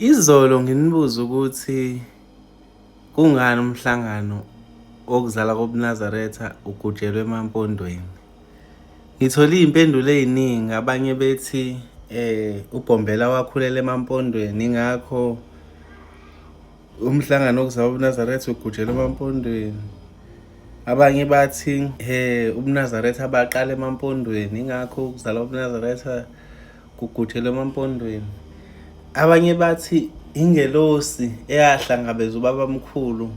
Izolo nginibuza ukuthi kungani umhlangano wokuzala kobuNazaretha ugujelwe emaMpondweni. Ngithole iy'mpendulo ey'ningi abanye bethi uBhombela wakhulela emaMpondweni ingakho umhlangano wokuzala kobuNazaretha ugujelwe emaMpondweni. Abanye bathi ubuNazaretha baqala emaMpondweni ingakho ukuzala kobuNazaretha kugujelwe emaMpondweni. Abanye bathi ingelosi eyahlangabeza ubabamkhulu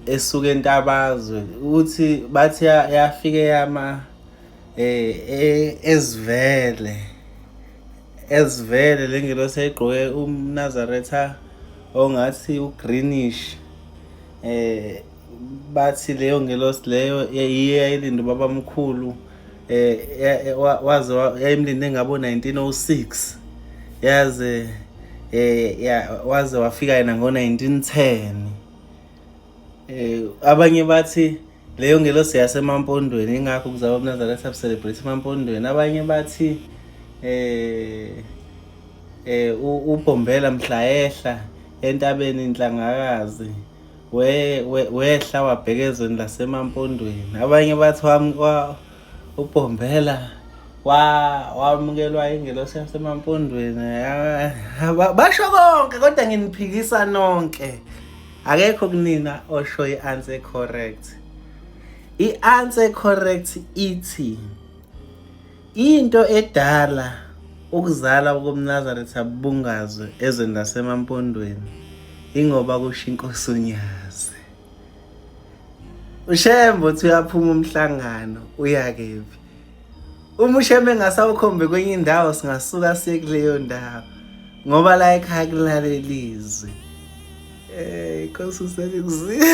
esuka eNtabazwe ukuthi bathi yafike yama ezivele ezivele le ngelosi yayigqoke umNazaretha ongathi ugreenish bathi leyo ngelosi leyo yiyo yayilinda ubabamkhulu waze yayimlinde ngabo 1906 yaze waze wafika yena ngo-1910. Abanye bathi leyo ngelosi yasemaMpondweni ingakho kuzalwa ubuNazaretha celebrate emaMpondweni. Abanye bathi uBhombela mhla ehla entabeni Inhlangakazi wehla wabheka ezweni lasemaMpondweni. Abanye bathi uBhombela wamukelwa ingelosi yasemaMpondweni. Basho konke kodwa nginiphikisa nonke. Akekho kunina osho i-answer correct. I-answer correct ithi into edala ukuzala koMnazaretha bungazwe ezweni lasemaMpondweni ingoba kusho inkosi uNyazi. UShembe uthi uyaphuma umhlangano uya kephi? Uma uShembe engasawukhombe kwenye indawo singasuka siye kuleyo ndawo ngoba la ekhaya kulalela izwi. Inkosi uselikuzile.